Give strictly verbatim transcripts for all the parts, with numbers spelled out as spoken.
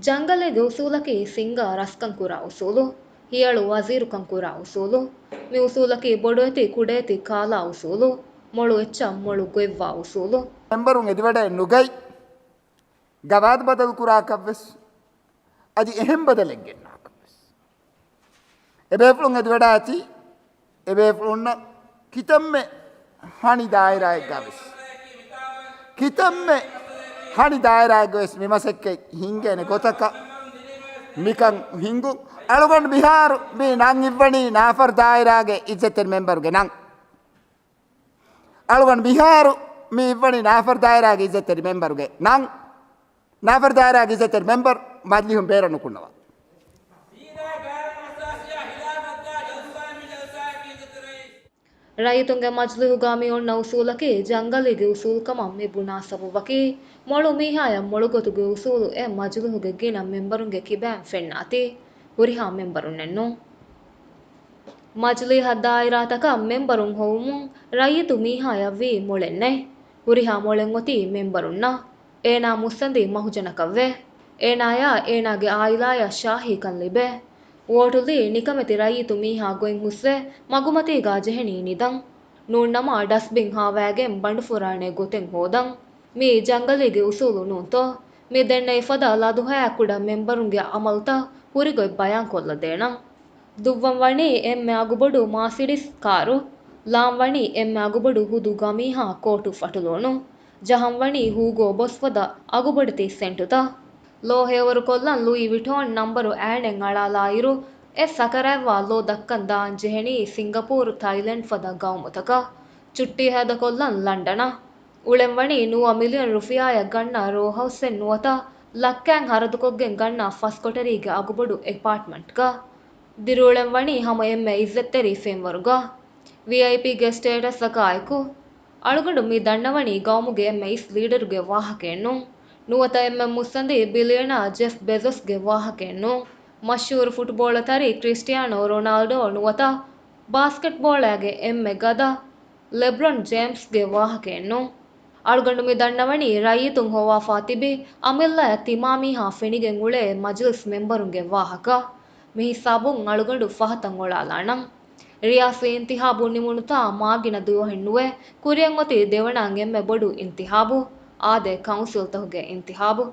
ޖަންގަލެއްގެ އުސޫލަކީ ސިންގާ ރަސްކަން ކުރާ އުސޫލު، ހިޔަޅު ވަޒީރުކަން ކުރާ އުސޫލު. މި އުސޫލަކީ ބޮޑުއެތި ކުޑައެތި ކާލާ އުސޫލު، މޮޅު އެއްޗަށް މޮޅު ގޮތްވާ އުސޫލު. މެންބަރުން އެދިވަޑައެއް ނުގަތް، ގަވާއިދު ބަދަލު ކުރާކަށްވެސް، އަދި އެހެން ބަދަލެއް ގެންނާކަށްވެސް. އެބޭފުޅުން އެދިވަޑައިގަތީ، އެބޭފުޅުންނަށް ކިތަންމެ ހަނި ދާއިރާއެއްގަވެސް، ކިތަންމެ ހަނި ދާއިރާއެއްގަވެސް މި މަސައްކަތް ހިންގޭނެ ގޮތަކަށް މިކަން ހިންގުން. އަޅުގަނޑު މިހާރު މި ނަން އިއްވަނީ ނާފަރު ދާއިރާގެ އިއްޒަތްތެރި މެންބަރުގެ ނަން. އަޅުގަނޑު މިހާރު މި އިއްވަނީ ނާފަރު ދާއިރާގެ އިއްޒަތްތެރި މެންބަރުގެ ނަން. ނާފަރު ދާއިރާގެ އިއްޒަތްތެރި މެންބަރު މަޖިލީހުން ބޭރަށް ނުކުންނަވާ. ރައްޔިތުންގެ މަޖިލީހުގަ މި އޮންނަ އުސޫލަކީ ޖަންގަލީގެ އުސޫލުކަމަށް މި ބުނާ ސަބަބަކީ، މޮޅު މީހާޔަށް މޮޅު ގޮތުގެ އުސޫލު އެ މަޖިލީހުގެ ގިނަ މެންބަރުންގެ ކިބައިން ފެންނާތީ، ހުރިހާ މެންބަރުންނެއްނޫން. މަޖިލީހަށް ދާއިރާތަކަށް މެންބަރުން ހޮވުމުން ރައްޔިތު މީހާޔަށް ވީ މޮޅެއްނެތް. ހުރިހާ މޮޅެއް އޮތީ މެންބަރުންނަށް. އޭނާ މުއްސަނދި މަހުޖަނަކަށްވޭ. އޭނާޔާ އޭނާގެ އާއިލާޔަށް ޝާހީކަން ލިބޭ. ވޯޓުލީ ނިކަމެތި ރައްޔިތު މީހާ ގޮތް ހުސްވެ، މަގުމަތީގާ ޖެހެނީ ނިދަން. ނޫންނަމަ ޑަސްބިން ހާވައިގެން ބަނޑުފުރާނެ ގޮތެއް ހޯދަން. މީ ޖަންގަލީގެ އުސޫލު ނޫންތޯ؟ މި ދެންނެވި ފަދަ ލަދުހަޔާ ކުޑަ މެންބަރުންގެ އަމަލުތައް ހުރިގޮތް ބަޔާންކޮށްލަދޭނަން. ދުއްވަން ވަނީ އެންމެ އަގުބޮޑު މާސިޑިސް ކާރު، ލާން ވަނީ އެންމެ އަގުބޮޑު ހުދު ގަމީހާ ކޯޓު ފަޓުލޫނު، ޖަހަން ވަނީ ހޫގޯ ބޮސްފަދަ އަގުބޮޑެތި ސެންޓުތައް. ލޯ ހެޔޮވަރުކޮށްލަން ލުއި ވިޓޯން ނަންބަރު އައިނެއް އަޅާލާއިރު، އެ ސަކަރައިވާ ލޯ ދައްކަން ދާން ޖެހެނީ ސިންގަޕޫރު، ތައިލެންޑް ފަދަ ގައުމުތަކަށް. ޗުއްޓީ ހޭދަކޮށްލަން ލަންޑަނަށް. އުޅެން ވަނީ ނުވަ މިލިއަން ރުފިޔާއަށް ގަންނަ ރޯހައުސްއެއް ނުވަތަ ލައްކައިން ހަރަދުކޮށްގެން ގަންނަ ފަސް ކޮޓަރީގެ އަގުބޮޑު އެޕާޓްމަންޓްގަ. ދިރިއުޅެން ވަނީ ހަމަ އެންމެ އިއްޒަތްތެރި ފެންވަރުގަ. ވީއައިޕީގެ ސްޓޭޓަސްއަކާއެކު، އަޅުގަނޑު މި ދަންނަވަނީ ގައުމުގެ އެންމެ އިސް ލީޑަރުގެ ވާހަކައެއްނޫން. ނުވަތަ އެންމެ މުއްސަނދި ބިލިއަނާ ޖެފް ބެޒޮސްގެ ވާހަކައެއްނޫން. މަޝްހޫރު ފުޓްބޯޅަ ތަރި ކްރިސްޓިއާނޯ ރޮނާލްޑޯ ނުވަތަ ބާސްކެޓްބޯޅައިގެ އެންމެ ގަދަ ލެބްރޮން ޖޭމްސްގެ ވާހަކައެއްނޫން. އަޅުގަނޑު މި ދަންނަވަނީ ރައްޔިތުން ހޮވާފާ ތިބި އަމިއްލައަށް ތިމާމީހާ ފެނިގެން އުޅޭ މަޖިލިސް މެންބަރުންގެ ވާހަކަ. މި ހިސާބުން އަޅުގަނޑު ފަހަތަށް އޮޅާލާނަން. ރިޔާސީ އިންތިހާބު ނިމުނުތާ މާގިނަ ދުވަހެއް ނުވެ، ކުރިއަށް އޮތީ ދެވަނަ އެންމެ ބޮޑު އިންތިހާބު، އާދެ، ކައުންސިލްތަކުގެ އިންތިހާބު.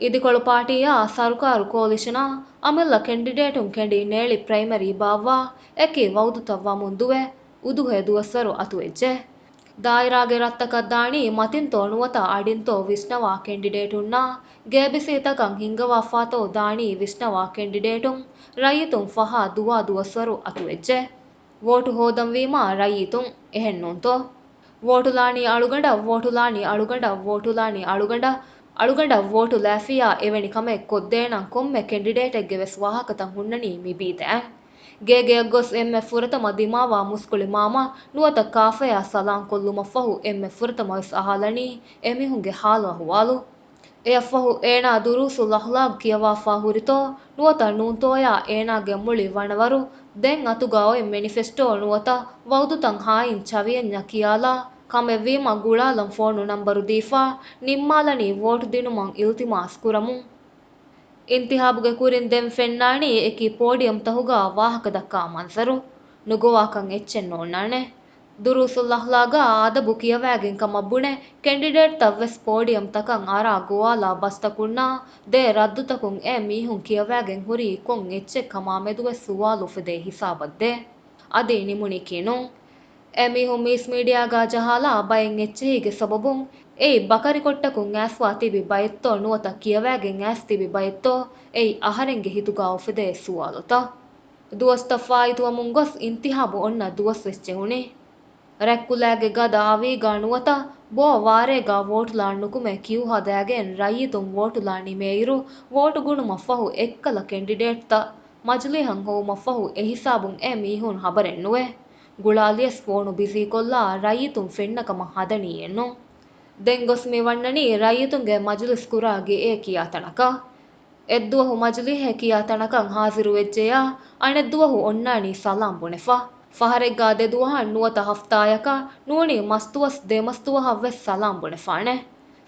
އިދިކޮޅު ޕާޓީއާ ސަރުކާރު ކޯލިޝަނާ އަމިއްލަ ކެންޑިޑޭޓުން ކެނޑި ނޭޅި ޕްރައިމަރީ ބާއްވާ އެކި ވައުދުތައް ވަމުން ދުވެ، އުދުހޭ ދުވަސްވަރު އަތުވެއްޖެ. ދާއިރާގެ ރަށްތަކަށް ދާނީ މަތިންތޯ ނުވަތަ އަޑިންތޯ ވިސްނަވާ ކެންޑިޑޭޓުންނާ ގޭބިސީތަކަށް ހިންގަވާފާތޯ ދާނީ ވިސްނަވާ ކެންޑިޑޭޓުން ރައްޔިތުން ފަހާ ދުވާ ދުވަސްވަރު އަތުވެއްޖެ. ވޯޓު ހޯދަންވީމާ ރައްޔިތުން، އެހެންނޫންތޯ؟ ވޯޓުލާނީ އަޅުގަނޑަށް، ވޯޓުލާނީ އަޅުގަނޑަށް، ވޯޓުލާނީ އަޅުގަނޑަށް، އަޅުގަނޑަށް ވޯޓު ލާފިޔާ އެވެނި ކަމެއް ކޮށްދޭނަން ކޮންމެ ކެންޑިޑޭޓެއްގެ ވެސް ވާހަކަތައް ހުންނަނީ މި ބީދައިން. ގޭގެއަށް ގޮސް އެންމެ ފުރަތަމަ ދިމާވާ މުސްކުޅި މާމަ ނުވަތަ ކާފަޔާ ސަލާން ކޮށްލުމަށްފަހު އެންމެ ފުރަތަމަ ވެސް އަހާލަނީ އެމީހުންގެ ހާލު އަހުވާލު. އެއަށްފަހު އޭނާ ދުރޫސުލް އަޚްލާގް ކިޔަވާފާ ހުރިތޯ ނުވަތަ ނޫންތޯޔާ އޭނާގެ މުޅި ވަނަވަރު ދެން އަތުގަ އޮތް މެނިފެސްޓޯ ނުވަތަ ވައުދުތައް ހާއިން ޗަވިޔަންޏާ ކިޔާލާ ކަމެއްވީމަ ގުޅާލަން ފޯނު ނަންބަރު ދީފާ ނިންމާލަނީ ވޯޓު ދިނުމަށް އިލްތިމާސް ކުރަމުން. އިންތިހާބުގެ ކުރިން ދެން ފެންނާނީ އެކި ޕޯޑިއަމްތަހުގަ ވާހަކަދައްކާ މަންޒަރު. ނުގޮވާކަން އެއްޗެއް ނޯންނާނެ. ދުރޫސުލް އަޚްލާގާ އަދަބު ކިޔަވައިގެން ކަމަށް ބުނެ ކެންޑިޑޭޓްތައް ވެސް ޕޯޑިއަމްތަކަށް އަރާ ގޮވާލާ ބަސްތަކުންނާ ދޭ ރައްދުތަކުން އެ މީހުން ކިޔަވައިގެން ހުރީ ކޮން އެއްޗެއް ކަމާ މެދުވެސް ސުވާލު އުފެދޭ ހިސާބަށްދޭ. އަދި ނިމުނީކީ ނޫން. އެމީހުން މީސް މީޑިއާގާ ޖަހާލާ ބައެއް އެއްޗެހީގެ ސަބަބުން އެއީ ބަކަރިކޮށްޓަކުން އައިސްވާ ތިބި ބައެއްތޯ ނުވަތަ ކިޔަވައިގެން އައިސް ތިބި ބައެއްތޯ އެއީ އަހަރެންގެ ހިތުގާ އުފެދޭ ސުވާލުތައް. ދުވަސްތައް ފާއިތުވަމުން ގޮސް އިންތިހާބު އޮންނަ ދުވަސް ވެސް ޖެހުނީ. ރަތްކުލައިގެ ގަދަ އަވީގާ ނުވަތަ ބޯ ވާރޭގާ ވޯޓުލާން ނުކުމެ ކިއު ހަދައިގެން ރައްޔިތުން ވޯޓުލާ ނިމޭއިރު، ވޯޓު ގުނުމަށްފަހު އެއްކަލަ ކެންޑިޑޭޓްތައް މަޖިލީހަށް ހޮވުމަށްފަހު އެހިސާބުން އެ މީހުން ހަބަރެއް ނުވޭ. ގުޅާލިޔަސް ފޯނު ބިޒީކޮށްލާ ރައްޔިތުން ފެންނަ ކަމަށް ހަދަނީއެއްނު. ދެން ގޮސް މި ވަންނަނީ ރައްޔިތުންގެ މަޖިލިސް ކުރާ ގެއެއް ކިޔާ ތަނަކަށް. އެއްދުވަހު މަޖިލީހެއް ކިޔާ ތަނަކަށް ހާޒިރުވެއްޖެޔާ، އަނެއްދުވަހު އޮންނާނީ ސަލާމް ބުނެފަ. ފަހަރެއްގާ ދެދުވަހަށް ނުވަތަ ހަފްތާޔަކަށް ނޫނީ މަސްދުވަސް ދެމަސްދުވަހަށްވެސް ސަލާމް ބުނެފާނެ.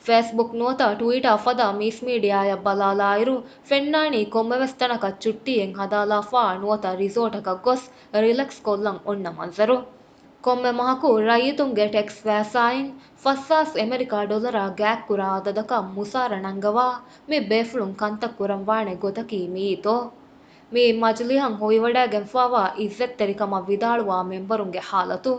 ފޭސްބުކް ނުވަތަ ޓުވިޓާ ފަދަ މީސްމީޑިއާއަށް ބަލާލާއިރު، ފެންނާނީ ކޮންމެވެސް ތަނަކަށް ޗުއްޓީއެއް ހަދާލާފާ ނުވަތަ ރިސޯޓަކަށް ގޮސް ރިލެކްސް ކޮށްލަން އޮންނަ މަންޒަރު. ކޮންމެ މަހަކު ރައްޔިތުންގެ ޓެކްސް ފައިސާއިން ފަސްހާސް އެމެރިކާ ޑޮލަރާ ގާތްކުރާ އަދަދަކަށް މުސާރަ ނަންގަވާ މި ބޭފުޅުން ކަންތައް ކުރަންވާނެ ގޮތަކީ މިއީތޯ؟ މިއީ މަޖިލީހަށް ހޮވިވަޑައިގެންފާވާ އިއްޒަތްތެރިކަމަށް ވިދާޅުވާ މެމްބަރުންގެ ހާލަތު.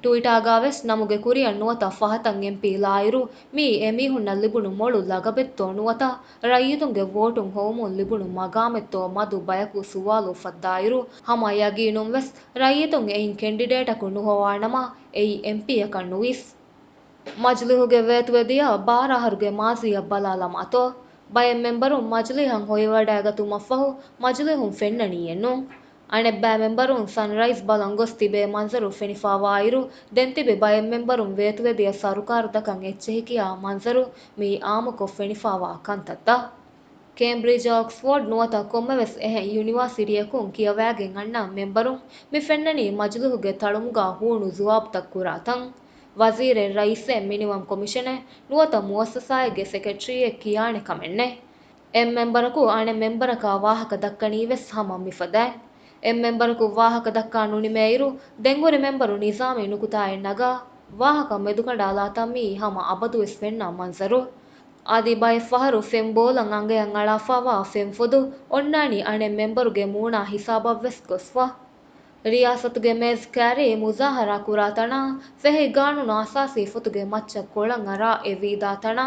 ޓުވިޓާގާވެސް ނަމުގެ ކުރިއަށް ނުވަތަ ފަހަތަށް އެމްޕީ ލާއިރު، މިއީ އެމީހުންނަށް ލިބުނު މޮޅު ލަގަބެއްތޯ ނުވަތަ ރައްޔިތުންގެ ވޯޓުން ހޮވުމުން ލިބުނު މަގާމެއްތޯ މަދު ބަޔަކު ސުވާލު އުފައްދާއިރު، ހަމަ ޔަގީނުންވެސް ރައްޔިތުން އެއިން ކެންޑިޑޭޓަކު ނުހޮވާނަމަ، އެއީ އެމްޕީއަކަށް ނުވިސް. މަޖިލީހުގެ ވޭތުވެދިޔަ ބާރަ އަހަރުގެ މާޒީއަށް ބަލާލަމާތޯ، ބައެއް މެމްބަރުން މަޖިލީހަށް ހޮވިވަޑައިގަތުމަށްފަހު މަޖިލީހުން ފެންނަނީއެއްނޫން. އަނެއްބައި މެމްބަރުން ސަންރައިޒް ބަލަން ގޮސް ތިބޭ މަންޒަރު ފެނިފާވާއިރު، ދެން ތިބި ބައެއް މެމްބަރުން ވޭތުވެދިޔަ ސަރުކާރުތަކަށް އެއްޗެހިކިޔާ މަންޒަރު މިއީ އާއްމުކޮށް ފެނިފާވާ ކަންތައްތައް. ކޭމްބްރިޖް، އޮކްސްފޯޑް ނުވަތަ ކޮންމެވެސް އެހެން ޔުނިވާސިޓީއަކުން ކިޔަވައިގެން އަންނަ މެމްބަރުން މި ފެންނަނީ މަޖިލީހުގެ ތަޅުމުގާ ހޫނު ޒުވާބުތައް ކުރާ ތަން. ވަޒީރެއް، ރައީސެއް، މިނިވަން ކޮމިޝަނެއް ނުވަތަ މުއައްސަސާއެއްގެ ސެކްރެޓަރީއެއް ކިޔާނެ ކަމެއްނެއް. އެއް މެމްބަރަކު އަނެއް މެމްބަރަކާ ވާހަކަ ދައްކަނީވެސް ހަމަ މިފަދައިން. އެއް މެމްބަރަކު ވާހަކަ ދައްކާ ނުނިމޭއިރު، ދެންހުރި މެމްބަރު ނިޒާމީ ނުކުތާއެއް ނަގާ، ވާހަކަ މެދުކަނޑާލާތަން މިއީ ހަމަ އަބަދުވެސް ފެންނަ މަންޒަރު. އަދި ބައެއް ފަހަރު ފެން ބޯލަން އަނގަޔަށް އަޅާފާވާ ފެންފޮދު އޮންނާނީ އަނެއް މެމްބަރުގެ މޫނާ ހިސާބަށްވެސް ގޮސްފަ. ރިޔާސަތުގެ މޭޒް ކައިރީ މުޒާހަރާ ކުރާ ތަނާ، ފެހި ގާނޫނު އަސާސީ ފޮތުގެ މައްޗަށް ކޮޅަށް އަރާ އެ ވީދާ ތަނާ،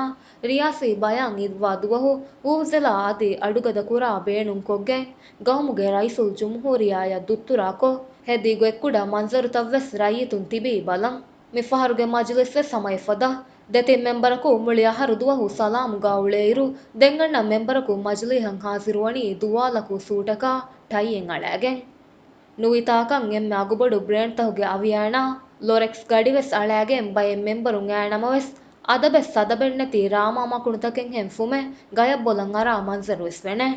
ރިޔާސީ ބަޔާން އިއްވާ ދުވަހު އުވްޒެލާ އަދި އަޑުގަދަ ކުރާ ބޭނުންކޮށްގެން، ގައުމުގެ ރައީސުލްޖުމްހޫރިއްޔާއަށް ދުއްތުރާކޮށް، ހެދި ގޮތްކުޑަ މަންޒަރުތައްވެސް ރައްޔިތުން ތިބީ ބަލަން. މި ފަހަރުގެ މަޖިލިސްވެސް ހަމަ އެފަދަ. ދެތިން މެމްބަރަކު މުޅި އަހަރު ދުވަހު ސަލާމުގާ އުޅޭއިރު، ދެން އަންނަ މެމްބަރަކު މަޖިލީހަށް ހާޒިރުވަނީ ދުވާލަކު ސޫޓަކާ ޓައިއެއް އަޅައިގެން. ނުވިތާކަން އެންމެ އަގުބޮޑު ބްރޭންޑްތަކުގެ އަވިއައިނާ ލޮރެކްސް ގަޑިވެސް އަޅައިގެން ބައެއް މެމްބަރުން އައިނަމަވެސް، އަދަބެއް ސަދަބެއްނެތި ރާމާ މަކުނުތަކެއްހެން ފުމެ ގަޔަށް ބޮލަން އަރާ މަންޒަރުވެސް ފެނޭ.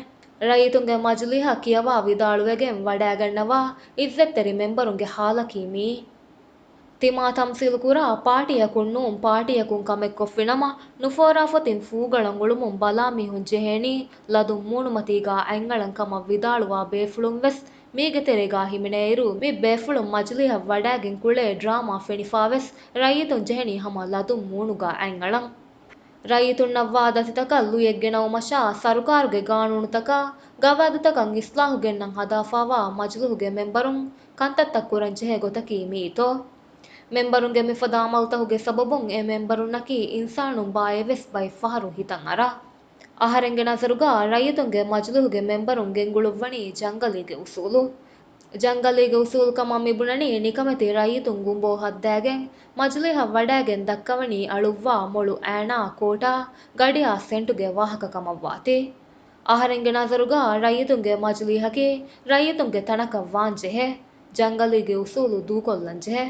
ރައްޔިތުންގެ މަޖިލީހަށް ކިޔަވާ ވިދާޅުވެގެން ވަޑައިގަންނަވާ އިއްޒަތްތެރި މެމްބަރުންގެ ހާލަކީ މިއީ. ތިމާ ތަމްސީލުކުރާ ޕާޓީއަކުން ނޫން، ޕާޓީއަކުން ކަމެއްކޮށްފިނަމަ، ނުފޯރާފޮތިން ފޫގަޅަށް އުޅުމުން ބަލާ މީހުން ޖެހޭނީ ލަދުން މޫނުމަތީގާ އަތްއަޅަން ކަމަށް ވިދާޅުވާ ބޭފުޅުންވެސް މީގެ ތެރޭގާ ހިމެނޭއިރު، މި ބޭފުޅުން މަޖިލީހަށް ވަޑައިގެން ކުޅޭ ޑްރާމާ ފެނިފާވެސް ރައްޔިތުން ޖެހެނީ ހަމަ ލަދުން މޫނުގާ އަތްއަޅަން. ރައްޔިތުންނަށްވާ ދަތިތަކަށް ލުޔެއްގެނައުމަށާ، ސަރުކާރުގެ ގާނޫނުތަކާ، ގަވާއިދުތަކަށް އިސްލާހު ގެންނަން ހަދާފާވާ މަޖިލީހުގެ މެމްބަރުން ކަންތައްތައް ކުރަން ޖެހޭ ގޮތަކީ މިއީތޯ؟ މެމްބަރުންގެ މިފަދަ އަމަލުތަކުގެ ސަބަބުން އެ މެމްބަރުންނަކީ އިންސާނުން ބާއޭވެސް ބައެއް ފަހަރު ހިތަށް އަރާ. އަހަރެންގެ ނަޒަރުގާ ރައްޔިތުންގެ މަޖިލީހުގެ މެމްބަރުން ގެންގުޅުއްވަނީ ޖަންގަލީގެ އުސޫލު. ޖަންގަލީގެ އުސޫލު ކަމަށް މިބުނަނީ ނިކަމެތި ރައްޔިތުން ގުނބޯ ހައްދާގެން މަޖިލީހަށް ވަޑައިގެން ދައްކަވަނީ އަޅުއްވާ މޮޅު އައިނާ ކޯޓާ ގަޑިއާ ސެންޓުގެ ވާހަކަ ކަމަށްވާތީ. އަހަރެންގެ ނަޒަރުގާ ރައްޔިތުންގެ މަޖިލީހަކީ ރައްޔިތުންގެ ތަނަކަށް ވާންޖެހޭ. ޖަންގަލީގެ އުސޫލު ދޫކޮށްލަންޖެހޭ.